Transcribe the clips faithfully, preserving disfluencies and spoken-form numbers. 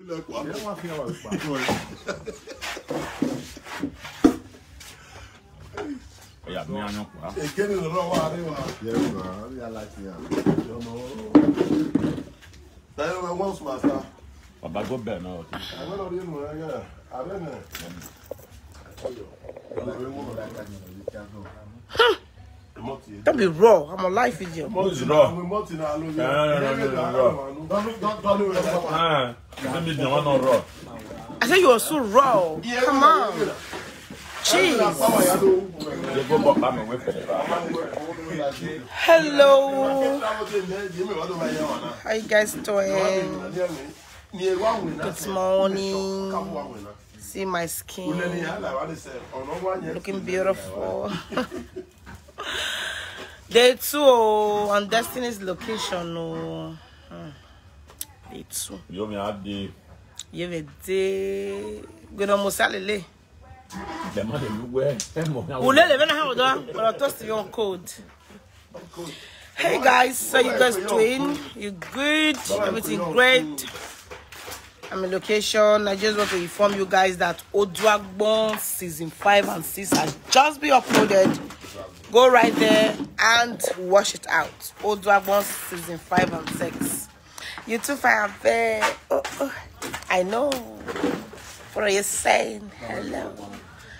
Ilẹ̀kùn àná. Oya, mi anyan kwa. Èké ni lọ́rọ̀ wa rí wa. Yes, man. Only I like here. Ọmọ. Táyọ̀ bẹ wọ́n sùn àṣà. Baba go bẹ̀ náà. Àwọn ọ̀rẹ́ ìlú rẹ̀ yẹ. Àbẹ́ mi. Don't be raw. I'm a live video. Who's raw? Mọ́tì náà ló yẹ. No, no, no, no, no, raw. Don't, don't, don't, don't, don't, Ah, let me do one raw. I said you are so raw. Come on. Jeez. They go back and wait for the Hello. How you guys doing? Good morning. See my skin. Looking beautiful. Day two oh, on Destiny's location. Oh. Hmm. Day two. You mean I did. You have a day. Good on Musalele. The man they look where. Ulele, when I have done, but I toast you on code. Hey guys, how you guys doing? You good? Everything great? I'm in location. I just want to inform you guys that Oduagbon season five and six has just been uploaded. Go right there and watch it out. Oduagbon season five and six. You too fine, babe. Oh, oh. I know. What are you saying? Hello.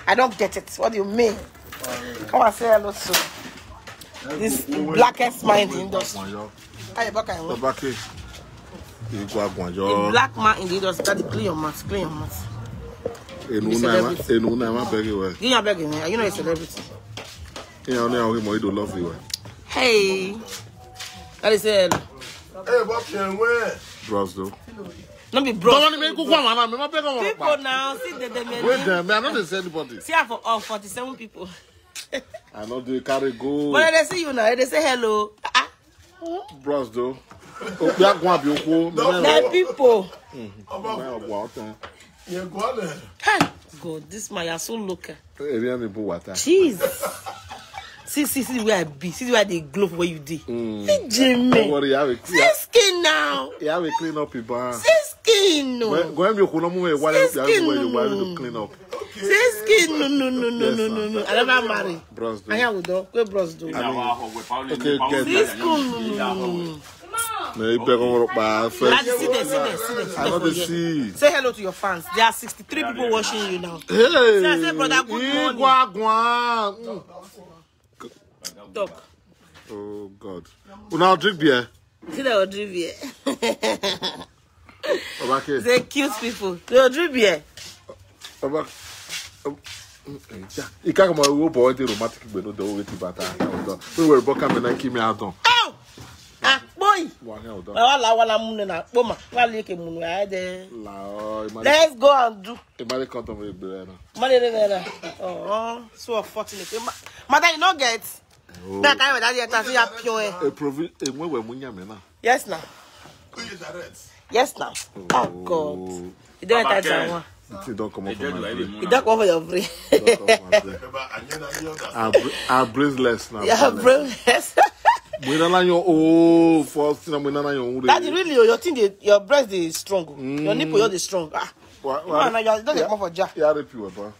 I don't get it. What do you mean? Come and say hello to this blackest man in the industry. Hey, back and Baba ke. Igwa gwanjo. Black man in the industry. Daddy, clean your mouth. Clean your mouth. Enu na ma, enu na ma beg you. Give your begging. You know a celebrity. Yeah, only I will more do love you. Hey. Daddy say hello. Hey, Bob Shenwe. Bros though. Not be bro. Don't let me go one man. Me beg on. People now see the the men. Wait there, man. I don't say anybody. See her for all forty-seven people. I know they carry go. But they see you now. They say hello. Ah, Bros though. Obi agwa bi okwo. my people. Wow, wow. Yẹn kọ́ lẹ̀. Hey, God, this man, you're so local. Area ni bu water. Jeez. See, see, see where I be. See where they glow for where you dey. Mm. See Jimmy. Don't worry, you have a See clean. skin now. You have a clean up your bar. See skin no. Go and be okwo no mu e wale Yes, you skin, where you no, wale no. To clean up. See skin no, no, no, no, Yes, no, sir. no, no. I never marry. Bros I though. have do. Where bros do? Okay, get See it. Skin no, no, no, no. Me beg on pa Daddy, first. See there, see there, see there, see I there know for they here. See. Say hello to your fans. There are sixty-three people watching you now. Hey. So I say, brother, good morning. Igwa gwan. Talk. Oh God. Una drink beer. See that Odrivie. Obake. They cute people. They Odrivie. Obake. Ika kama wo boy the romantic gbe no do we ti bata. We were boka me na kimi adon. Oh! Ah, boy. Wa he odon. Wala wala munu na kpoma. Wala yake munu ya de. La o. Let's go and do. Imali kan to me gbe na. Money in there. Oh, so unfortunate. Ma- Mother, you no get. That time that you tell you pure. E provi e mwe we munya me na. Yes now. Yes now. Oh God. You don't enter that one. It don't come up for my brain. You don't come for your brain. Don't come up for my brain. I'm br- I'm brainless now. Yeah, brainless. We don't like your oh first thing we don't like your. That really your thing, dey- your breast is strong. Your nipple, your dey strong. Ah, Wa- come on, now wa- you don't come for ja. Yeah, rape you, bro.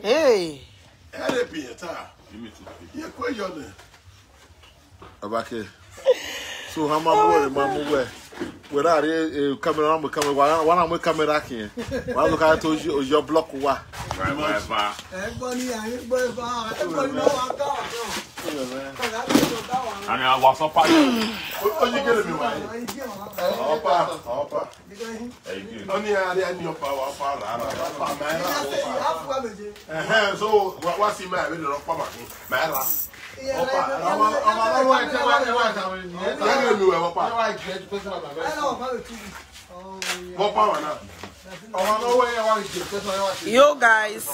Hey. Ẹ lè bìyẹn tá. Yẹ kó yọ ni. Obake. So how ma mo we ma mo we. We da re camera mo camera wa wa na mo camera kin. Wa lo ka to your block wa. Right, right, right. Everybody, everybody, everybody know what God do. And I was up at Ó yí kéré mi wáyé. Ọ̀pá ọ̀pá. Thank you. Ó ní adé ẹni ọ̀pá wa ọ̀pá rà rà ọ̀pá máa ń rà ọ̀pá. Half one meje. Ẹ̀hẹ́n, so wá wá sí máa mi lọ́rọ̀ pàmò kí máa rà. Ọ̀pá ọmọ ọmọ ọmọ ẹ̀ tẹ́ wá ẹ̀ wá ẹ̀ tàwọn ènìyàn. Yẹ́n lè mi wẹ̀ wọ́pá. Hello, Baba Tubi. Wọ́n pàmò náà. Ọmọ ọmọ ẹ̀ wá ìjẹ́ pẹ́sọ̀ ẹ̀ wá ṣe. You guys,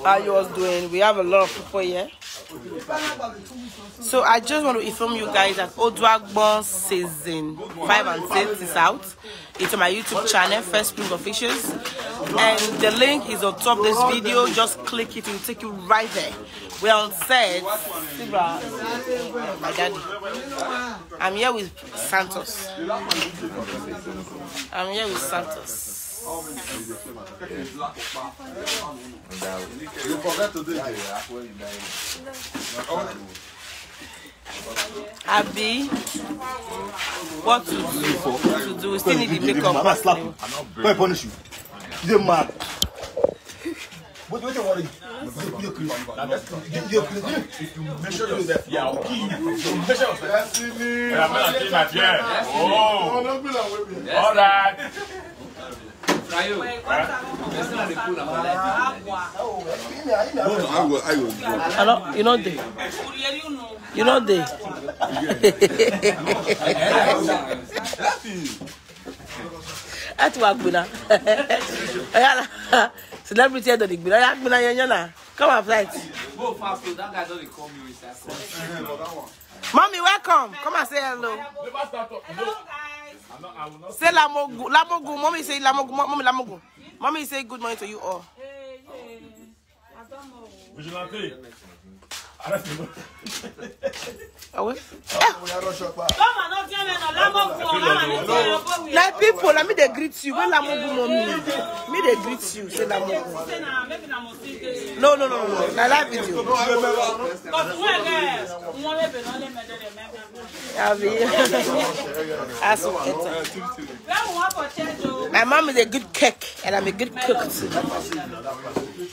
how you all doing? We have a lot of people here. So I just want to inform you guys that Oduagbon season five and six is out. It's on my YouTube channel, First Spring Officials. And the link is on top of this video. Just click it, it will take you right there. We're on set. Silva, my daddy. I'm here with Santos. I'm here with Santos. You forget to do it. Abi, what to do? What to do? We still need the makeup. Mama slap you. Go and punish you. You dey mad. What, what you worry? You, you, you, you, you, you, make sure you there. Yeah, I'll kill you. Make sure you there. Yeah, I'm gonna kill my chair. Oh, all right. Ayo, person na dey pull am for life. No, no, I go, I go. Hello, you know dey. You know dey. Ati wa gbina. Oyala. Celebrity head of the gbina. Oya gbina yan yan na. Come and fight. Go fast, so that guy don dey call me inside. Mommy, welcome. Come and say hello. Never start up. No. I'm not, I will not. Say Lamogu. Lamogu. Mommy say Lamogu. Mo-, Mommy Lamogu. Mommy say good morning to you all. Vigilante. Arrest him. Awe. Come on, no tell me no. Lamogu, Lamogu. Na people, let me dey greet you. When Lamogu mommy, me dey greet you. Say Lamogu. No, no, no, no, no. Na live video. Abi. Asu keta. My mom is a good cook and I'm a good cook too.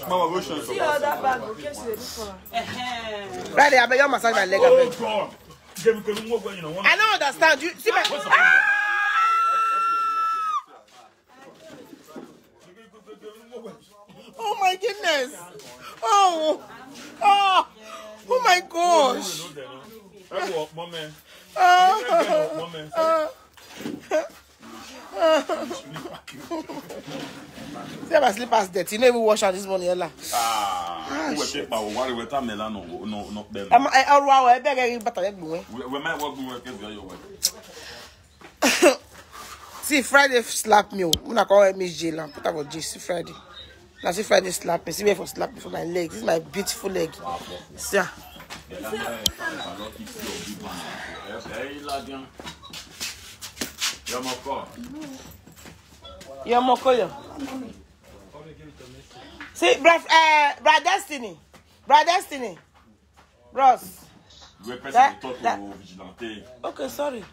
Mama, go show. See other bag in case you look for. Friday, I bet you massage my leg. I don't understand. You see my. Oh my goodness. Oh. Oh. Oh my gosh. See how my slippers dirty. You never even wash out this morning, Ella. Ah, who will take my water? Watermelon, no, no, no, them. I'm, I, I, I beg you, but I beg you. We, we might walk, we work, we work. See, Friday slap me. When I call me jail and put up a jail. See, Friday. Now, see, Friday slap me. See, me for slap me for my leg. This is my beautiful leg. See, ah. You're my car. You're my car. See, bro, uh, bro Destiny. Bro Destiny. Bros. Wey person dey talk to vigilante. Okay, sorry.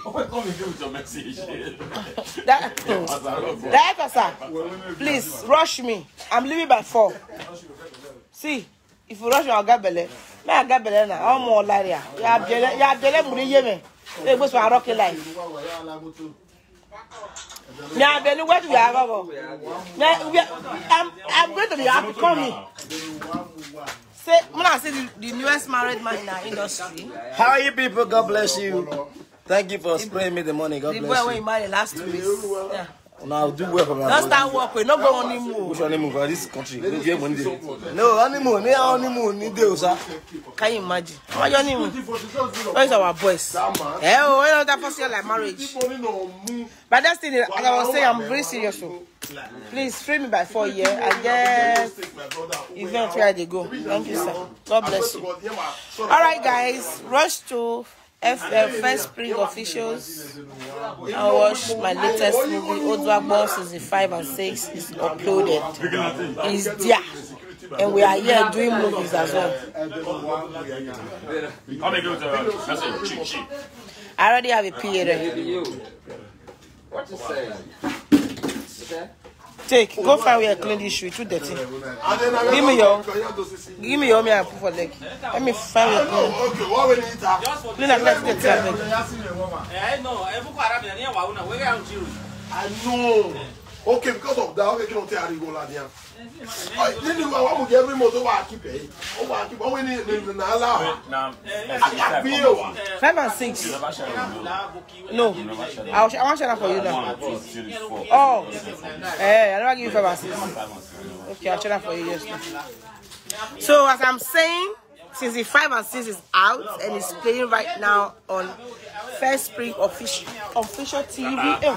Always come again with your message. That, director, sir, please rush me. I'm leaving by four. See, if you rush me, I'll get belle. Me, I get belle now. I'm more like ya. Ya belle, ya belle, muri yeme. Hey, boss, I rock it like. Now, Benny, where do we have our? Now, we are, I'm, I'm going to be happy coming. Say, when I see the, the newest married man in our industry. How are you people? God bless you. Thank you for spraying me the money. God bless you. The boy when you married last two weeks. Yeah. Now do well for my. Don't start work. We not go honeymoon. Which honeymoon for this country? We get money there. No honeymoon. No honeymoon. Need there, sir. Can you imagine? How your honeymoon? Where is our boys? Eh, oh, you know that first year like marriage. But that's still, as I was saying, I'm very serious. So please free me by four year. I guess event where they go. Thank you, sir. God bless you. All right, guys, rush to F F First Spring Officials and watch my latest movie, Oduagbo season five and six is uploaded. It's there. And we are here doing movies as well. Come again with a message. Cheap, cheap. I already have a P A ready. What you say? Okay. Take, go find where I clean this shoe. Too dirty. Give me your, give me your, me and put for leg. Let me find your clean. Clean and let's get something. I know. Okay, because of that, okay, kí ló tẹ ariwo la ni a. Nínú ìwà wa mú di every month ó wà keep ẹ̀. Ó wà keep, ó wà ní, ní, ní, ní, ala. Wait, now, five and six. You never share with me. No. You never share. I want share for you now. One, two, three, four. Oh. Eh, I never give you five and six. Okay, I'll share that for you, yes. So as I'm saying, since the five and six is out and it's playing right now on First Spring Official Official T V. Eh,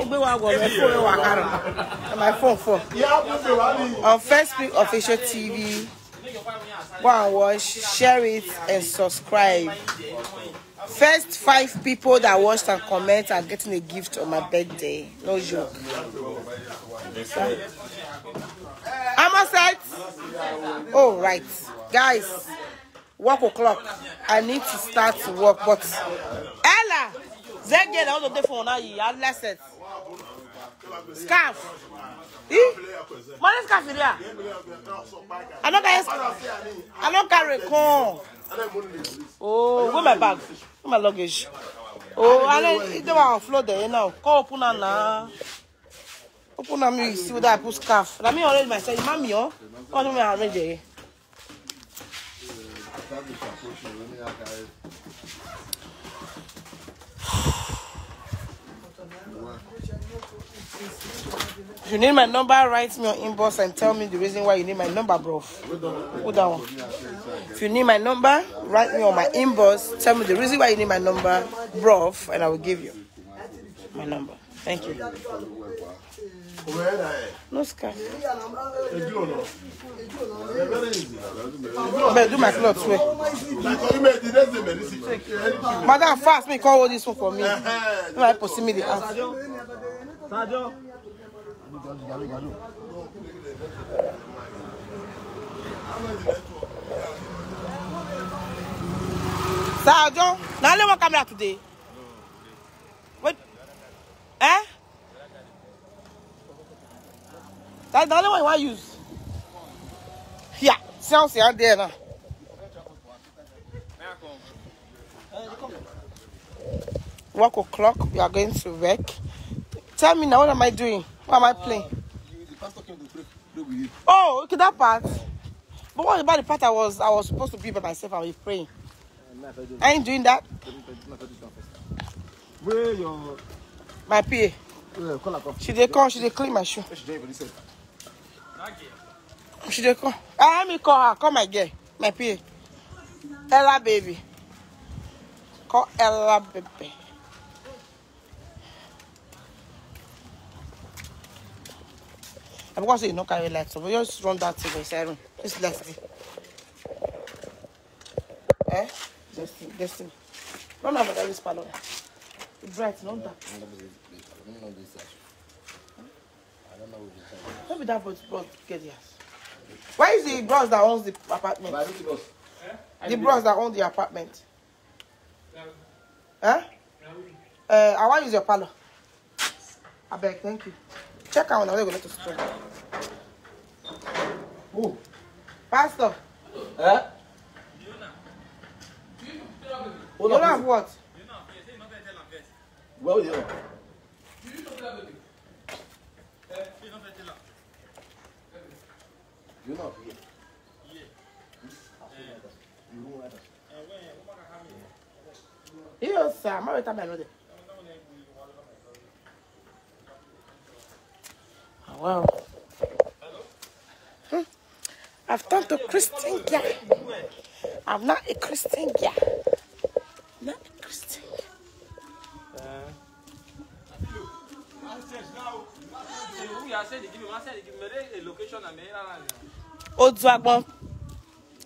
gbé wa wọ my phone wa kárọ̀. My phone phone. On First Spring Official T V. Go and watch, share it, and subscribe. First five people that watched and comment are getting a gift on my birthday. No joke. Am I set? Oh, right. Guys, work o'clock. I need to start to work, but Ella, Zege, I want to for now. You are less set. Scarf. Eh? Money scarf in there. I don't carry scarf. I don't carry con. Oh, where my bag? Where my luggage? Oh, I don't, it don't float there now. Come open am now. Open am, you see whether I put scarf. Let me arrange myself. Mommy, oh, come to me arrange it. If you need my number, write me on inbox and tell me the reason why you need my number, bro. Put that one. If you need my number, write me on my inbox. Tell me the reason why you need my number, bro, and I will give you my number. Thank you. No scarf. But do my clothes well. Madam, fast me, call all this one for me. No, I pursue me the house. Sajo, now let one camera today. Wait. Eh? That's the only one you want use. Yeah, sounds out there now. Work o'clock, we are going to work. Tell me now, what am I doing? What am I playing? The pastor came to pray, pray with you. Oh, okay, that part. But what about the part I was I was supposed to be by myself and be praying? I ain't doing that. Where your My P A. Where your collar come? She dey come, she dey clean my shoe. Where she dey for this side? She dey come. Ah, let me call her. Call my girl. My P A. Ella baby. Call Ella baby. I'm gonna say you no carry light, so we just run that thing inside room. This light thing. Eh? This thing, this thing. No, no, but this panel. It's bright, not dark. I don't know this side. I don't know which side. Maybe that boat, boat get yes. Where is the bros that owns the apartment? But I need the boss. The bros that own the apartment. Huh? Uh, I want to use your parlor. I beg, thank you. Check out now. We're going to straight. Who? Pastor. Eh? You don't have what? Well, yeah. You know, yeah. You don't want that. Yes, sir. I'm already time I know that. Oh, wow. Hmm. I've turned to Christian girl. I'm not a Christian girl. Not a Christian girl. Oduagbon,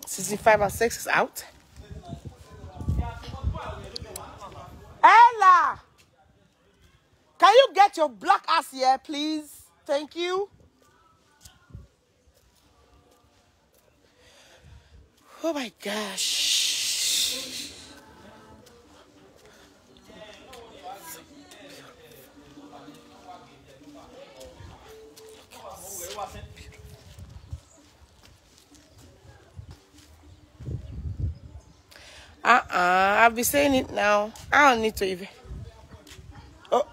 season five and six is out. Ella, can you get your black ass here, please? Thank you. Oh my gosh. Uh-uh, I'll be saying it now. I don't need to even. Oh.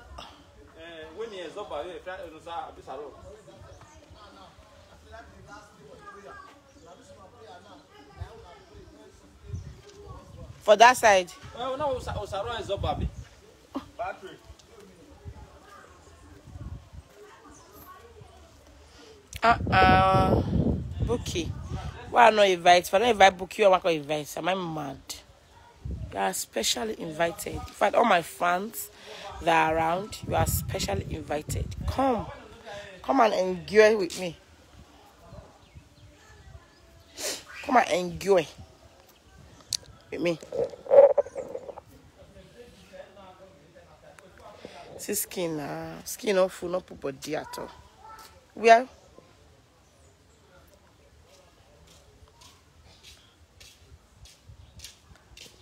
For that side. Uh-uh. Bookie. Why I not invite? If I don't invite Bookie, I want to invite. Am I mad? You are specially invited. In fact, all my fans that are around, you are specially invited. Come. Come and enjoy with me. Come and enjoy with me. See skin, uh, skin no full, no put body at all. Where?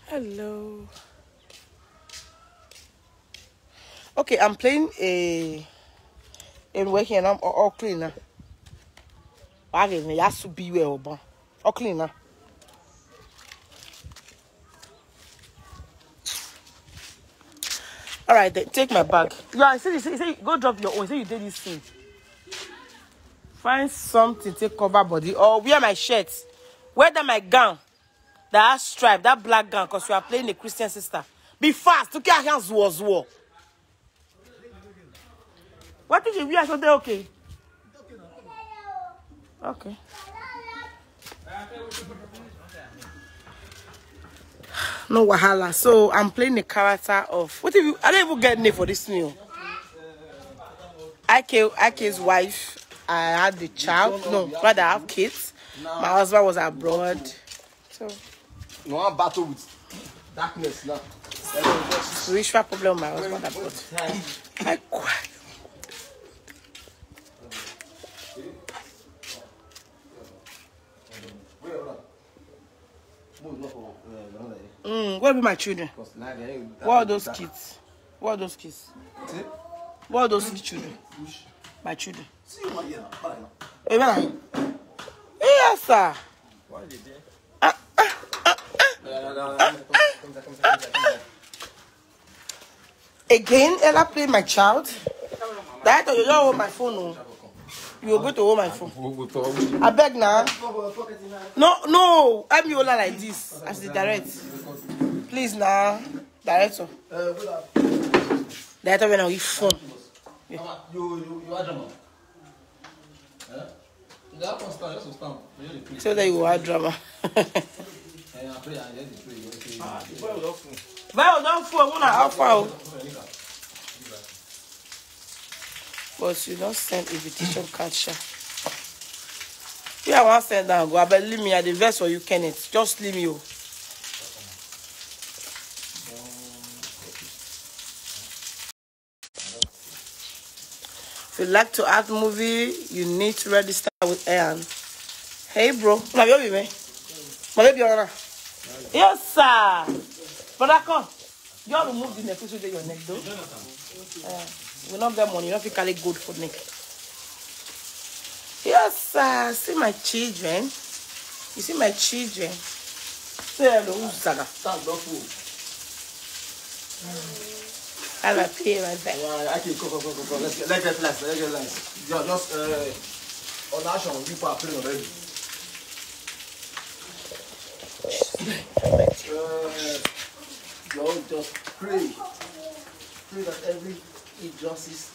Hello. Okay, I'm playing a in working and I'm all, all clean now. Why give me? Yes, to be well, but all clean now. All right, then take my bag. Yeah, I see. Say, say, go drop your own. Say you did this thing. Find something to cover body or wear my shirt. Wear that my gown. That stripe, that black gown, because you are playing a Christian sister. Be fast. Look at hands was war. What did you wear? So they okay? Okay. No wahala. So I'm playing the character of what if you, I don't even get name for this meal. I K I K's wife. I had the child. No, rather I have kids. My husband was abroad. So No one battle with darkness now. Spiritual problem, my husband abroad. I cry. Mm, where be my children? What are those kids? What are those kids? What are those children? My children. Amen. Yes, sir. Again, Ella play my child. That you don't hold my phone. Oh. You go to hold my phone. I beg now. No, no. I'm Yola like this as the direct. Please now, director. Director when I give phone. You you you are drama. Eh? You have to stand, just to stand. You know the place. So that you are drama. Eh, I pray and let the pray. You say, Well, don't phone. Una how far? Oh? But you don't send invitation card, sha. Yeah, I want send down. Go, but leave me at the verse for you, Kenneth. Just leave me. Oh. If you like to act movie, you need to register with Ian. Hey, bro. Now you with me? My baby, Honor. Yes, sir. Brother, come. You remove the necklace with your neck, though. Uh, we not get money. You don't fit carry gold for neck. Yes, sir. See my children. You see my children. Say hello, Zaga. Stand up, fool. I like pay right there. Yeah, I can go, go, go, go, go. Let's get, let's get last, let's get last. Yeah, just uh, on action, people are playing already. Uh, Lord, just pray. Pray that every injustice,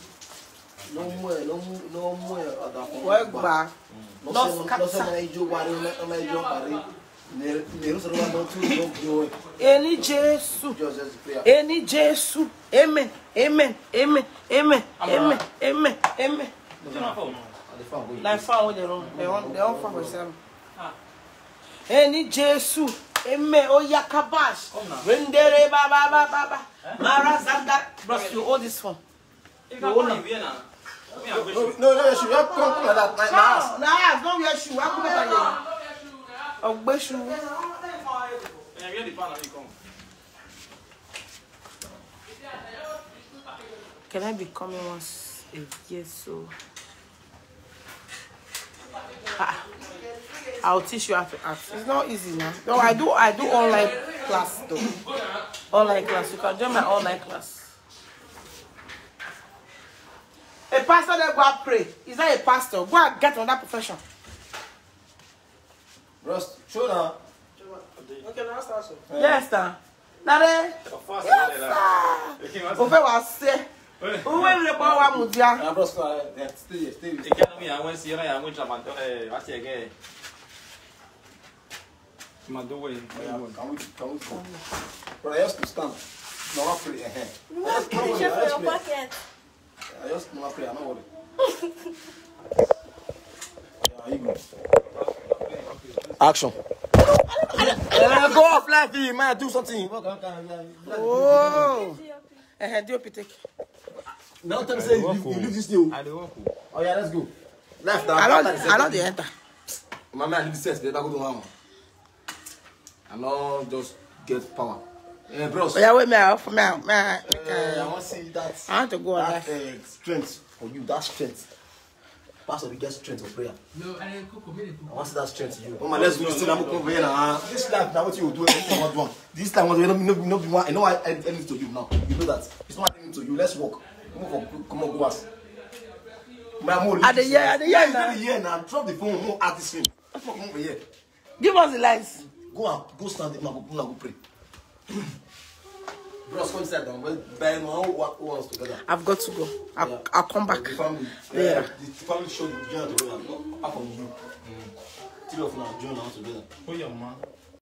no more, no more, no more. Wọ́n gbà. Lọ́sẹ̀ lọ́sẹ̀ máa ń jó parí, máa ń jó parí. Lèrú sọ̀rọ̀ wà lọ́tún ló gbé wẹ̀. Eni Jesu. Just just prayer. Eni Jesu. Amen. Amen. Amen. Amen. Amen. Amen. Amen. At the farm, go. Like far away they run. They run. They run for themselves. Eni Jesu. Amen. Oh yakabash. Rendere baba baba baba. Marazanda. Bros, you hold this phone. No, no, no, no, you should not come, come like that. My, my ass. Na ass, don't wear shoe. I come better you. Ogbe shoe. Can I be coming once a year so? Ah, I'll teach you how to act. It's not easy now. No, I do I do online class though. Online class. You can join my online class. A pastor that go and pray. Is that a pastor? Go and get another profession. Bros, show now. Okay, now start so. Yes, sir. Nare. Yes, sir. Ofe wa se. Uwe le pa wa mudia. Ah, bros, uh, yeah, stay here, stay here. Economy, I went to, I went to, I went to, I went to, Madowe. Yeah, can we, can we go? Bro, I just to stand. No, not free. Eh, eh. You have to put it for your pocket. I just no free. I no worry. Yeah, you go. Action. Eh, go off live, man. Do something. Oh. Eh, D O P take. Now tell me say you, you leave this deal. I dey work. Oh yeah, let's go. Left. I don't, I don't dey enter. My man, leave the set. They go to one. I no just get power. Eh, bros. Oh, yeah, wait, me out for me out. Me out. Eh, I want to see that. I want to go on That live. Uh, strength for you. That strength. Pastor, we get strength for prayer. No, I didn't cook. Me dey cook. I want to see that strength in you. Come on, let's do this thing. I'm over here now. This life now, what you do? Anything what wrong? This time, what you no no no be one. I know I I I need to you now. You know that. It's not happening to you. Let's work. Come on, come on, go ask. My mom. I dey hear, I dey hear Yeah, now. I dey hear now. Drop the phone. More at this thing. Come over here. Give us the lines. Go and go stand. Una go una go pray. Bros, come sit down. Well, by now, what wants together? I've got to go. I'll, Yeah. I'll come back. The family. Yeah. Uh, the family show the journey together. No, apart from you. Three of now join us together. Who your man?